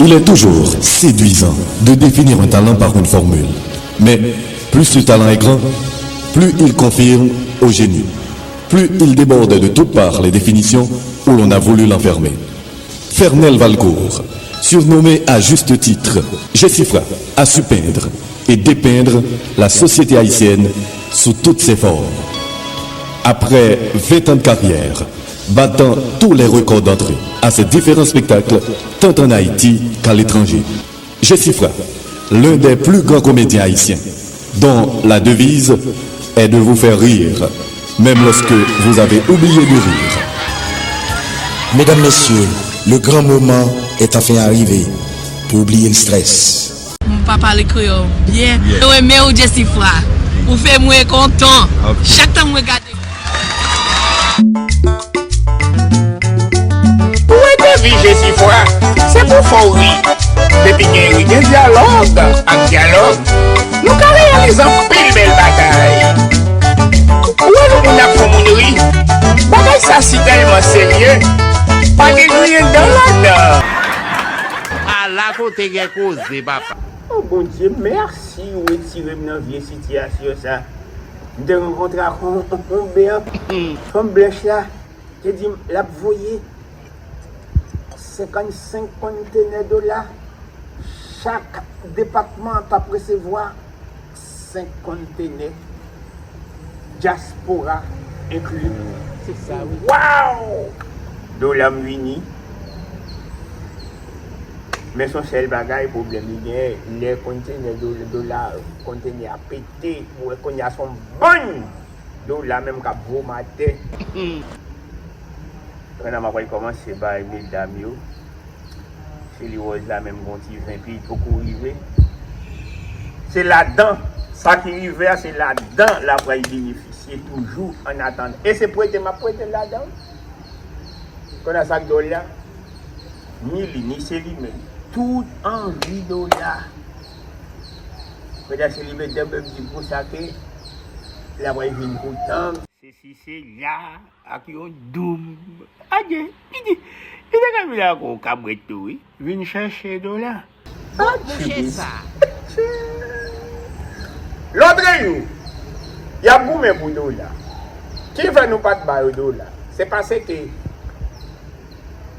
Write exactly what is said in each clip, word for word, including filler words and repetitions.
Il est toujours séduisant de définir un talent par une formule. Mais plus ce talent est grand, plus il confirme au génie, plus il déborde de toutes parts les définitions où l'on a voulu l'enfermer. Fernel Valcourt, surnommé à juste titre Jesifra, a su peindre et dépeindre la société haïtienne sous toutes ses formes. Après vingt ans de carrière, battant tous les records d'entrée à ses différents spectacles, tant en Haïti qu'à l'étranger. Jesifra, l'un des plus grands comédiens haïtiens, dont la devise est de vous faire rire, même lorsque vous avez oublié de rire. Mesdames, Messieurs, le grand moment est enfin arrivé pour oublier le stress. M pa pale kreyòl byen. Mwen renmen w, Jesifra. Ou fè mwen kontan. Chak tan mwen gade. Ou wè deviz Jesifra, se pou fè w ri. Depi gen ri, gen dyalòg. Ak dyalòg, nou ka reyalize anpil bèl bagay. Ou wè lè moun ap fè moun ri, bagay sa si tèlman serye, pa gen griyen dan ladan. Ala kote gen koze, papa. O Bondye, mèsi ou retire m nan vye sitiyasyon sa. M te rankontre ak yon, yon, yon bèl fanm blanch la, te di m l ap voye senkannsenk kontenè dola, chak depatman t ap resevwa senk kontenè, dyaspora enkli. Se sa, wi. Waw! Dola m vini. Men se yon sèl bagay, pwoblèm li genyen, lè kontenè do-, dola, kontenè a pete, ou wè kounye a se yon bann dola menm k ap vomate. Kounye a m ap pral kòmanse bay medam yo. Seli Rose la menm gon ti ven pi poko rive. Se ladan, sa ki rive a, se ladan l ap pral benefisye toujou an atandan. E se prete m ap prete l ladan. Kounye a sa k dwòl la, ni li, ni Seli menm, tout anvi dola. Kounye a Seli menm, dèyè m di konsa ke l ap pral vin kontan. Sesi, sela, ak yon doum. Adye, li di, li te ka vin ak yon kabwèt tou, wi. Vin chèche dola. Kot mouche sa? Lòt jou, y ap goumen pou dola. Ki fè nou pa t ba yo dola? Se paske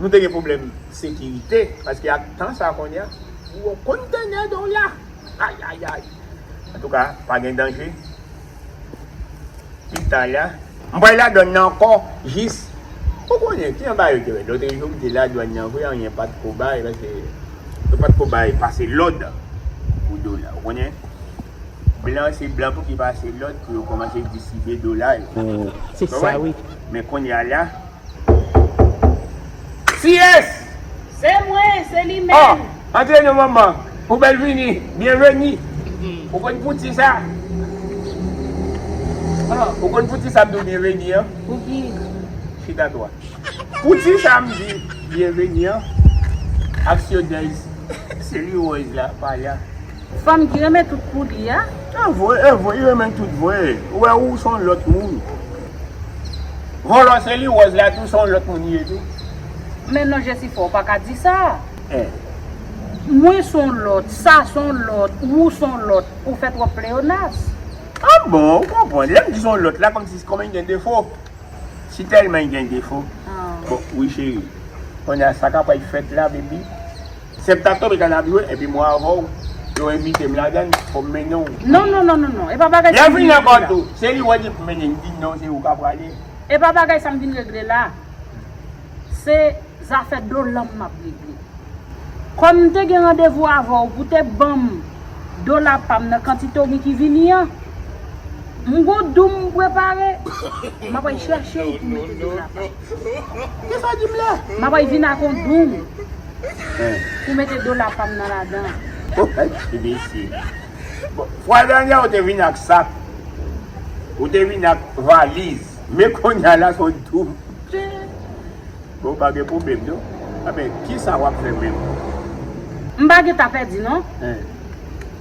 nou te gen pwoblèm sekirite, paske ak tan sa kounye a, yon kontenè dola. Ayayay. Antouka, pa gen danje. Pita la, m pral ladwann nan ankò, jis, ou konnen, ki anba yo te wè. Lòt jou, m te ladwann nan vre, anyen pa t ko bay, paske yo pa t ko bay pase lòd pou dola, ou konnen. Blan, se blan pou ki pase lòd pou yo kòmanse distribye dola yo. Se sa, wi. Men kounye a la, Kiyès? Se mwen, se li menm. Antre non, manman. Ou bèl vini. Byenveni. Ou konn pouti sa? Ou konn pouti sa m di w byenveni an? Pouki? Chita dwat. Pouti sa m di byenveni an? Aksyonèz Seli Rose la, pa la. Fanm ki renmen tout pou li a. E vre, e vre, li renmen tout vre. Ou wè, ou se yon lòt moun. Vòlò Seli Rose la tou, se yon lòt moun li ye tou. Men non, Jesifra, ou pa ka di sa. Mwen se yon lòt, sa se yon lòt, ou se yon lòt, ou fè twòp pleyonas. Ah bon, ou konprann. Lè m di se yon lòt la, kòmsi, kòm li gen defo. Si tèlman li gen defo. Bon, wi cheri. Kounye a sa k ap pral fèt la, baby. Septan tonbe kanabyo, epi mwen avè w, yo envite m ladann, fò m mennen w. Non, non, non, non, non. E pa bagay sa m vin regle la. Lè vin ankò tou, se li wè di pou mennen m, di non, se ou k ap prale. E pa bagay sa m vin regle la. Se zafè dola m m ap regle. Kòm m te gen randevou avè w pou te ban m dola pa m nan kantite w gen ki vini an, m gon doum m prepare. M ap al chèche w pou mete dola pa m. Kisa w di m la? M ap al vin ak yon doum pou mete dola pa m nan ladan. Oh, ay, mesye. Bon, fwa dènyè ou te vin ak sak. Ou te vin ak valiz. Men kounye a la, se yon doum. Bon, pa gen pwoblèm, non. Enben, kisa w ap fè menm? M pa gentan pèdi, non.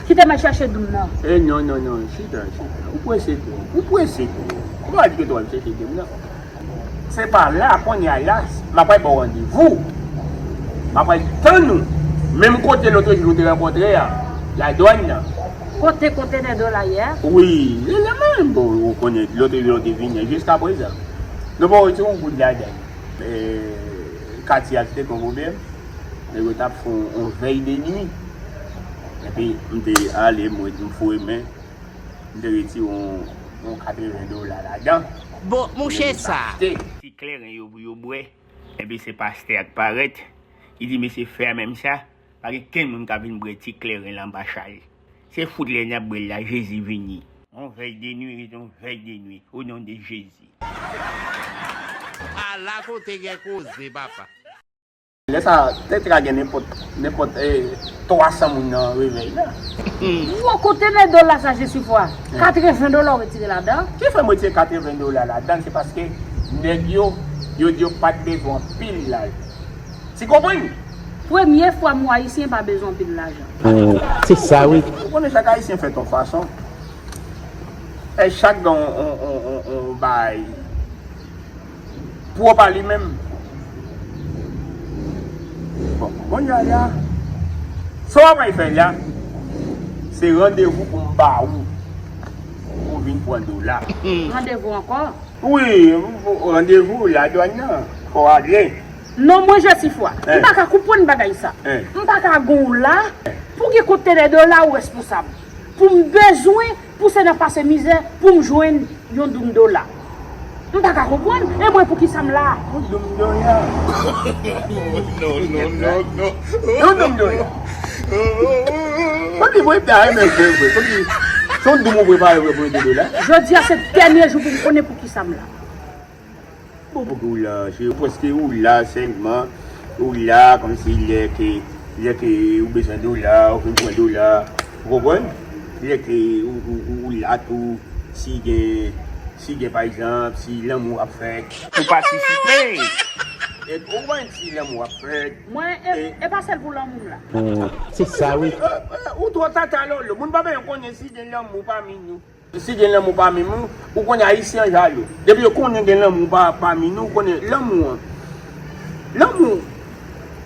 Kite m al chèche doum nan. Eh, non, non, non, chita, chita. Ou prese twòp. Ou prese twòp. Ou pa di ke w al chèche doum nan. Se pa la, kounye a la, m ap al ba w randevou. M ap al tann ou. Menm kote lòt jou nou te rankontre a, ladwàn nan. Kote kontenè dola ye a? Wi, li menm, bon, ou konnen, lòt jou nou te vini, jiskaprezan. Nou pa wè ti yon goud ladan. E, katye a te gen yon pwoblèm. Nèg yo t ap fè yon, yon vèy de nwi. Epi, m te ale, mwen, m foure men. M te retire yon, yon katreven dola ladan. Bon, monchè, sa. Ti kleren yo pou yo bwè. Epi se pastè a k parèt. Li di, "Mesye, fèmen sa. Pa gen kenn moun k ap vin bwè ti kleren la anba chay. Se fout lè n ap bwè l la, Jezi vini." Yon vèy de nwi, yon vèy de nwi. O non de Jezi. Ala kote gen koze, papa. Lè sa, tèt la gen nenpòt, nenpòt, eh, twa san moun nan revèy la. Gwo kontenè dola sa, Jesifwa. Katreven dola w retire ladan. Ki fè m retire katreven dola ladan, se paske nèg yo, yo di yo pa t bezwen anpil lajan. Ti konprann? Premye fwa m wè Ayisyen pa bezwen anpil lajan. Se sa, wi. Ou konnen chak Ayisyen fèt yon fason. E chak gen yon, yon, yon, yon, yon bagay pwòp a li menm. Bon, kounye a la, sa w ap fè la, se randevou pou m ba ou, pou w vin pran dola. Randevou ankò? Wi, randevou ladwàn nan, fò w ale. Non, mwen Jesifwa, m pa ka konprann bagay sa. M pa ka gon w la, pou gen kontenè dola ou responsab. Pou m bezwen pouse nan pase mizè pou m jwenn yon doum dola. M pa ka konprann, e mwen poukisa m la? Yon doum dola. Non, non, non, non. Yon doum dola. Kòm li vre ta, men vre, vre. Kòm li, se yon doum ou prepare vre pou yon doum dola. Jodi a se dènye jou pou m konnen poukisa m la. Bon, pouki ou la, se prèske ou la sèlman, ou la kòmsi lè ke, lè ke ou bezwen dola, ou vin pran dola, ou konprann? Lè ke ou, ou, ou, ou la tou, si gen, si gen pa egzanp, si lanmou ap fèt. Ou patisipe! E ou konprann si lanmou ap fèt. Mwen, e, e pa sèl pou lanmou m la. Se sa, wi. E, e, ou twò tata lolo, moun pa bezwen konnen si gen lanmou pami nou. Si gen lanmou pami nou, ou konnen Ayisyen an jalou. Depi yo konnen gen lanmou pa, pami nou, ou konnen lanmou an. Lanmou,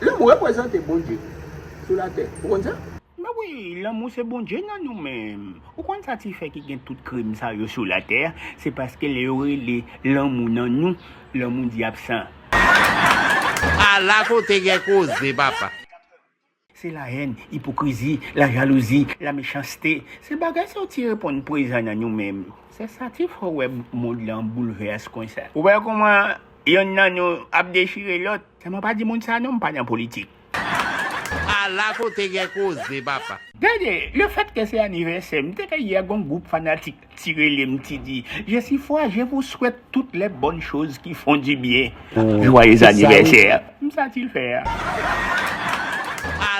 lanmou reprezante Bondye sou latè. Ou konn sa? Men wi, lanmou se Bondye nan nou menm. Ou konn sa ti fè ki gen tout krim sa yo sou latè a? Se paske lè yo rele lanmou nan nou, lanmou di absan. Ala kote gen koze, papa. Se lahèn, ipokrizi, lajalouzi, lamechanste. Se bagay sa yo ti reponn prezan nan nou menm. Se sa ti fè w wè mond lan boulvès konsa. Ou wè kòman yonn nan nou ap dechire lòt? Sèlman pa di moun sa non, m pa nan politik. Ala kote gen koze, papa. Gade, lefètke se anivèsè m, m te ka yè gon gwoup fanatik. Ti rele m, ti di, Jesifwa, je vous souhaite toutes les bonnes choses qui font du bien. Joyeux anniversaire. M sa ti fè a.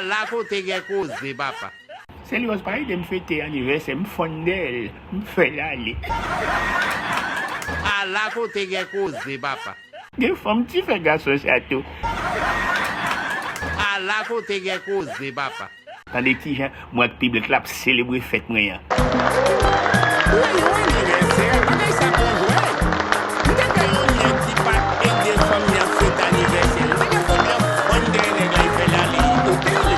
Ala kote gen koze, papa. Selyèz pa ede m fete anivèsè, m fonn dèyè l, m fè l ale. Ala kote gen koze, papa. Gen fanm ti fè gason sa tou. Ala kote gen koze, papa. Tande kijan mwen ak piblik la ap selebre fèt mwen an. Pou yon anivèsè, bagay sa bon jwèt. M te fè yon lyen ti pat e de fanm nan fèt anivèsè. M te gen fanm nan fonn dèyè nèg la, li fè l ale, li pote l.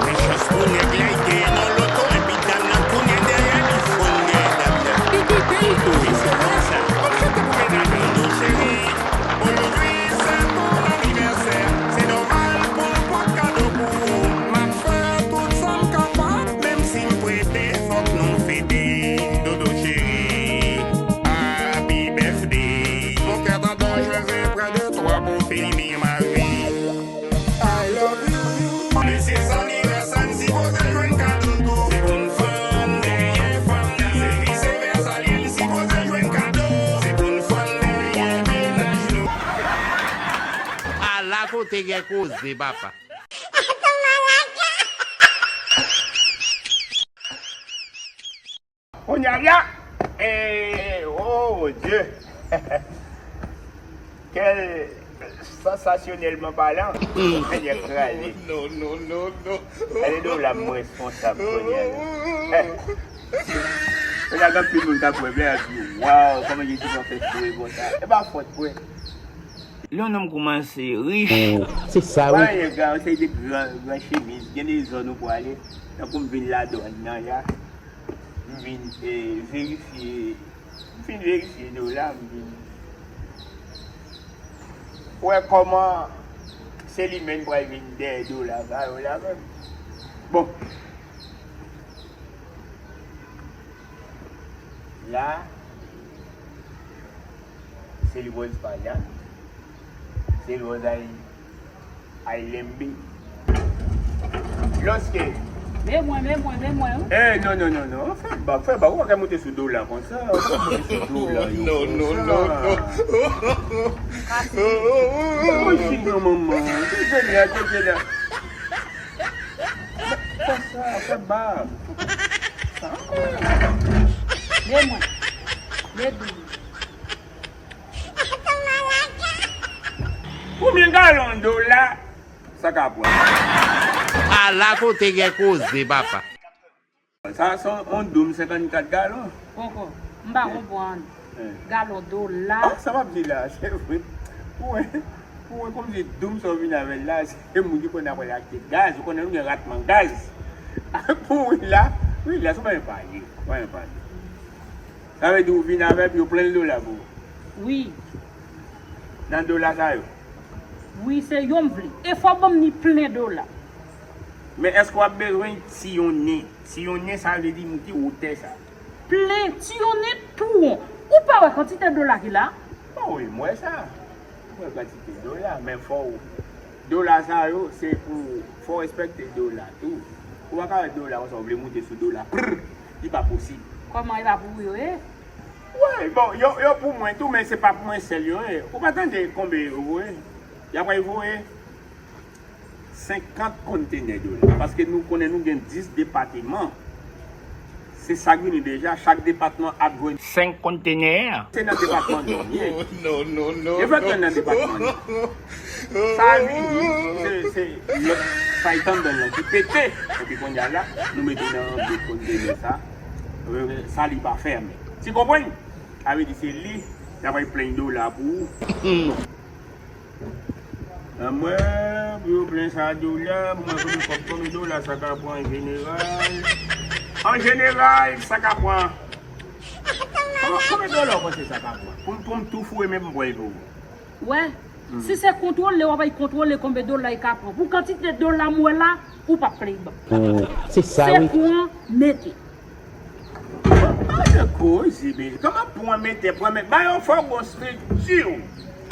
Men chans pou nèg la, li genyen nan loto, epi dam nan tounen dèyè, li fonn dèyè dam nan. Li kite l tou, e se konsa. Kòm se te pou medam yo, cheri. Aujourd'hui, c'est ton anniversaire. C'est normal pou n pot kado pou ou. M ap fè tout sa m kapab, menm si m prete, fòk nou fete. Dodo cheri, happy birthday. Mon cœur t'adore, je rêverai de toi pour finir ma vie. I love you. Men se anivèsè n sipoze jwenn kado tou. Se pou n fann dèyè fanm nan. Se vise vèsa, li n sipoze jwenn kado. Se pou n fann dèyè mennaj nou. Ala kote gen koze, papa. Kounye a la, eh, oh Dieu. Quel sensationnellement parlant. Seigneur, kraze. Non, non, non, non. Gade dola m responsab kounye a la. Eh. Kounye a gen anpil moun k ap wè, men ap di, waw, kòman Jezi pran fè souri konsa. E pa fòt mwen. Lè yon nonm koumanse rich. Se sa wi. Wè, gen yon seri de gran, gran chemiz, gen de zòn ou pwale. Tankou m vin ladwann nan la, m vin, eh, verifye, m fin verifye dola, m vin wè kòman se li menm pral vin dèyè dola sa yo la menm. Bon. La, se li wòz pa la. Se li wòz ay, ay lembe. Lòske. Men mwen, men mwen, men mwen, wi. Eh, non, non, non, non. Fè bak, fè bak. Ou pa ka monte sou dola konsa. Ou pa ka monte sou dola yo konsa. Non, non, non, non. Kase. Oy, si non, manman. Ki jèn la, ki jèn la. Fè sa, fè bak. Men mwen. Men doum. Konbyen galon dola sa ka pran? Ala kote gen koze, papa. Sa se yon doum senkannkat galon. Poko. M pa konprann. Eh. Galon dola. Ah, sa m ap di la, se vre. Pou wè, pou wè kòmsi doum sa w vin avè l la, se moun ki konn apre l achte gaz. Ou konnen nou gen ratman gaz. Pou wi la, wi la, se pa yon pale. Pa yon pale. Sa vle di ou vin avè l pou yo plen l dola pou ou? Wi. Nan dola sa yo? Wi, se yo m vle. E fò w ban m ni plen dola. Men èske w ap bezwen tiyonnen? Tiyonnen, sa vle di nan ki wotè sa? Plen, tiyonnen, tou won. Ou pa wè kantite dola ki la? Bon, wi, m wè sa. M wè kantite dola, men fò w, dola sa yo, se pou, fò w respekte dola tou. Ou pa ka wè dola konsa, ou vle monte sou dola. Prr! Li pa posib. Kòman e pa pou ou yo ye? Wi, bon, yo, yo pou mwen tou, men se pa pou mwen sèl yo ye. Ou pa tande konbyen yo voye? Y ap voye senkant kontenè dola. Paske nou konnen nou gen dis depatman. Se sa k vini deja, chak depatman ap jwenn senk kontenè. Se nan depatman Nò m ye. Non, non, non. E fèk nan depatman Nò. Sa vini, se, se lòt sa y tann dan lan ki pete. Epi kounye a la, nou mete nan de kontenè sa. Sa li pa fèmen. Ti konprann? Sa vle di se li, y ap al plenn dola pou ou. Nan mwen, pou yo plen sa dola, pou mwen konn kòb konbyen dola sa ka pran an jeneral. An jeneral, sa ka pran. Kòman, konbyen dola w panse sa ka pran? Pou m, pou m tou foure men pou m pran l pou ou. Wè, si se kontwole, w ap al kontwole konbyen dola l ka pran. Pou kantite dola m wè la, ou p ap plenn ban m. Se sa wi. Se pran, mete. Pa de koze, men kòman pran mete, pran mete? Ba yo fò gon strikti,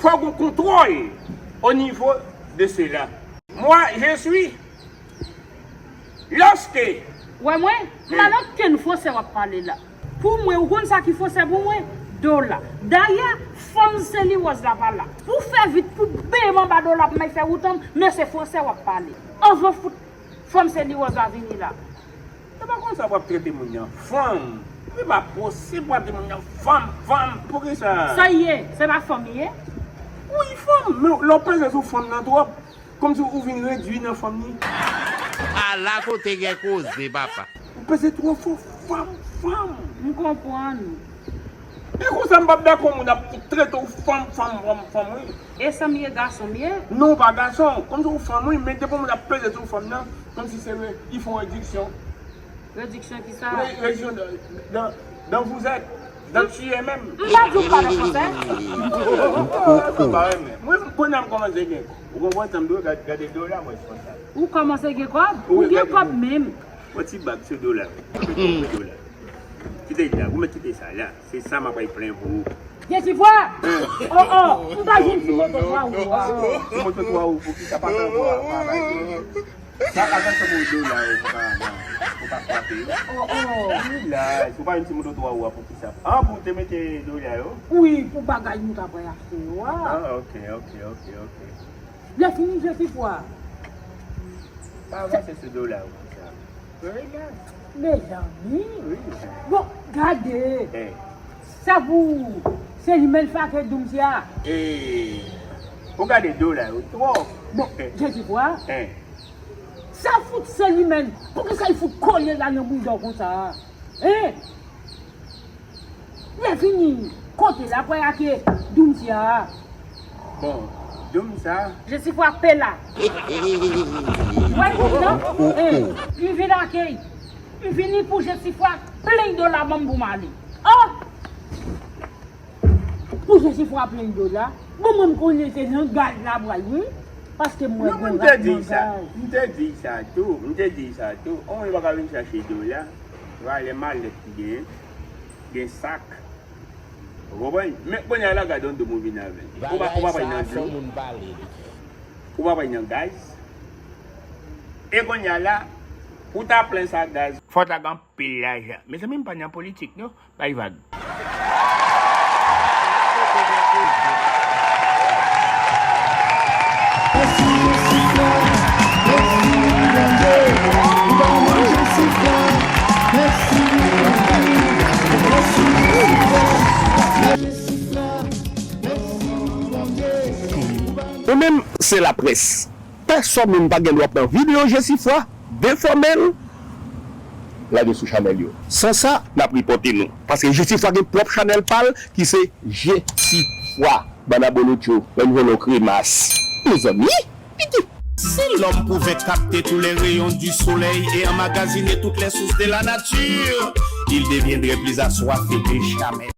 fò gon kontwòl o nivo de sela. Moi, je suis, lorsque. Wè mwen, m pa nan kenn fransè w ap pale la. Pou mwen, ou konn sa ki fransè pou mwen? Dola. Dayè, fanm Seliwoz la pa la. Pou fè vit, pou benyen m anba dola, pou m al fè wout an m, men se fransè w ap pale. Anvan fout fanm Seliwoz la vini la. Se pa konsa w ap trete moun nan fanm. Se pa posib w ap di moun nan fanm, fanm. Poukisa? Sa l ye? Se pa fanm li ye? Wi, fanm. Men lè w peze sou fanm nan twòp, kòmsi ou vin redui nan fanm li. Ala kote gen koze, papa. Ou peze twò fò, fanm, fanm. M konprann. E konsa m p ap dakò moun ap trete w fanm, fanm, fanm, fanm, wi. E sa m ye, gason m ye? Non, w pa gason. Kòmsi w fanm, wi, men depi moun ap peze sou fanm nan, kòmsi se re-, ils font réduction. Réduction ki sa? Ré-, réduction dans, dans, dans vous êtes, dans tu es même. M pa di w pale fransè. Ou pa renmen. Mwen, kounye a m kòmanse gen kòb. Ou konprann sa m di w, gad-, gade dola, mwen, se konsa. Ou kòmanse gen kòb? Ou gen kòb menm. Yon ti bak sou dola. Dola. Kite la, ou mèt kite sa la. Se sa m ap al plen pou ou. Jezifwa! Oh, oh, m pa jwenn ti moto twa wou a. Ti moto twa wou, poukisa pa tankou a, pa bay. Sa ka fè se pou dola yo, pou pa, pou pa frape yo. Oh, oh. Wi la, si w pa jwenn ti moto twa wou a, poukisa? Ah, pou te mete dola yo? Wi, pou bagay nou ta pral achte yo a. Ah, ok, ok, ok, ok. Lè fini, Jezifwa. Pa avanse sou dola yo konsa. Wi la. Mezanmi. Wi. Bon, gade. Eh. Sa pou Selimèn fake doum si a. Eh. Ou gade dola yo twòp. Bon, Jezifwa. Eh. Sa fout Selimèn. Poukisa l fout kole la nan bouda w konsa? Hein? Lè fini, kote l ap pral ake doum si a. Bon, Dom sa. Jesifwa pe la. Wè kounye a, eh, m vin akèy. M vini pou Jesifwa plen dola ban m pou m ale. Oh! Pou Jesifwa plen dola. Bon, mwen m konnen se nan gaz la pral, wi. Paske mwen... Non, mwen m te di sa. M te di sa tou. M te di sa tou. On moun pa ka vin chache dola. Valè malèt ki gen. Gen sak. Ou konprann? Men kounye a la, gade yon dlo m vin avè l. Ou pa, ou pa pral nan dlo. Ou pa pral nan gaz. E kounye a la, pou ta plen sa gaz, fò ta gen anpil lajan. Mezanmi, m pa nan politik, non. Bay vag. Ou menm, se laprès. Pèsòn moun pa gen dwa pran videyo Jesifwa, defòme l, lage sou chanèl yo. San sa, n ap ripòte nou. Paske Jesifwa gen pwòp chanèl pa l ki se Jesifwa. Bann abolotcho, lè n jwenn yon kremas. Mezanmi, piti. Si l'homme pouvait capter tous les rayons du soleil et emmagasiner toutes les sources de la nature, il deviendrait plus assoiffé que jamais.